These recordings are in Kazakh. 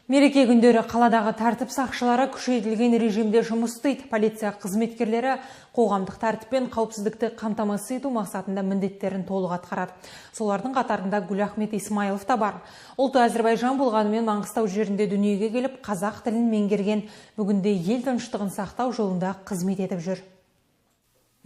Мереке күндері қаладағы тәртіп сақшылары күшейтілген режимде жұмыс істейді. Полиция қызметкерлері қоғамдық тәртіп пен қауіпсіздікті қамтамасыз ету мақсатында міндеттерін толық атқарады. Солардың қатарында Гүлахмет Исмайлов та бар. Ұлты әзірбайжан болғанымен Маңғыстау жерінде дүниеге келіп, қазақ тілін меңгерген, бүгінде ел тыныштығын сақтау жолында қызмет етіп жүр.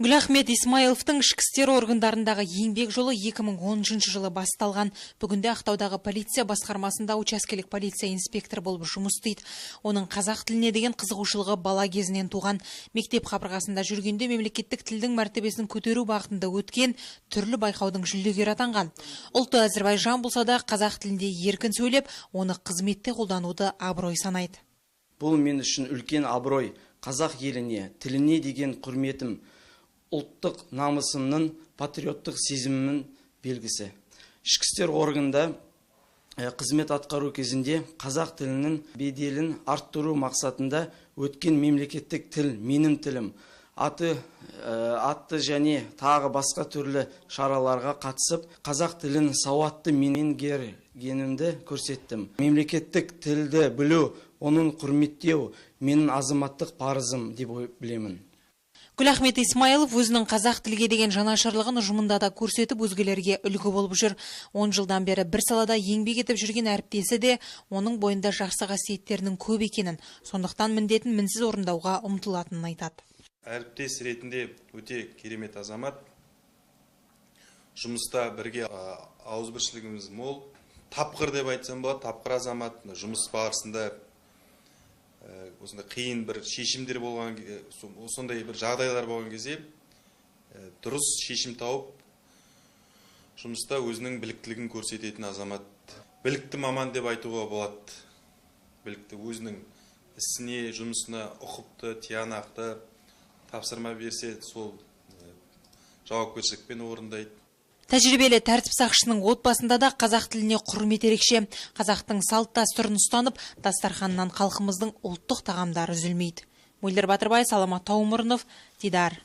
Гүлахмет Исмайловтың ішкі істер органдарындағы еңбек жолы 2013 жылы басталған. Бүгінде Ақтаудағы полиция басқармасында учаскелік полиция инспекторы болып жұмыс істейді. Оның қазақ тіліне деген қызығушылығы бала кезінен туған. Мектеп қабырғасында жүргенде мемлекеттік тілдің мәртебесін көтеру бағытында өткен түрлі байқаудың жүлдегері атанған. Ұлты әзірбайжан болса да қазақ тілінде еркін сөйлеп, оны қызметте қолдануды абырой санайды. Бұл мен үшін үлкен абырой, қазақ еліне, тіліне деген құрметім, ұлттық намысымның, патриоттық сезімімнің белгісі. Ішкі істер органында қызмет атқару кезінде қазақ тілінің беделін арттыру мақсатында өткен мемлекеттік тіл менің тілім атты және тағы басқа түрлі шараларға қатысып, қазақ тілін сауатты меңгергенімді көрсеттім. Мемлекеттік тілді білу, оның құрметтеу менің азаматтық парызым деп білемін. Гүлахмет Исмайлов өзінің қазақ тілге деген жанашырлығын ұжымында да көрсетіп, өзгелерге үлгі болып жүр. 10 жылдан бері бір салада еңбек етіп жүрген әріптесі де оның бойында жақсы қасиеттерінің көп екенін, сондықтан міндетін мінсіз орындауға ұмтылатынын айтады. Әріптес ретінде өте керемет азамат. Жұмыста бірге ауызбіршілігіміз мол. Тапқыр деп айтсам болады, тапқыр азамат. Жұмыс барысында осындай қиын бір шешімдер болған, сондай бір жағдайлар болған кезде дұрыс шешім тауып, жұмыста өзінің біліктілігін көрсететін азамат. Білікті маман деп айтуға болады. Білікті, өзінің ісіне, жұмысына ұқыпты, тиянақты, тапсырма берсе, сол жауапкершілікпен орындайды. Тәжірибелі тәртіп сақшысының отбасында да қазақ тіліне құрмет ерекше. Қазақтың салт дәстүрін ұстанып, дастарханнан халқымыздың ұлттық тағамдары үзілмейді. Мөлдір Батырбай, Саламат Таумұрынов, Дидар.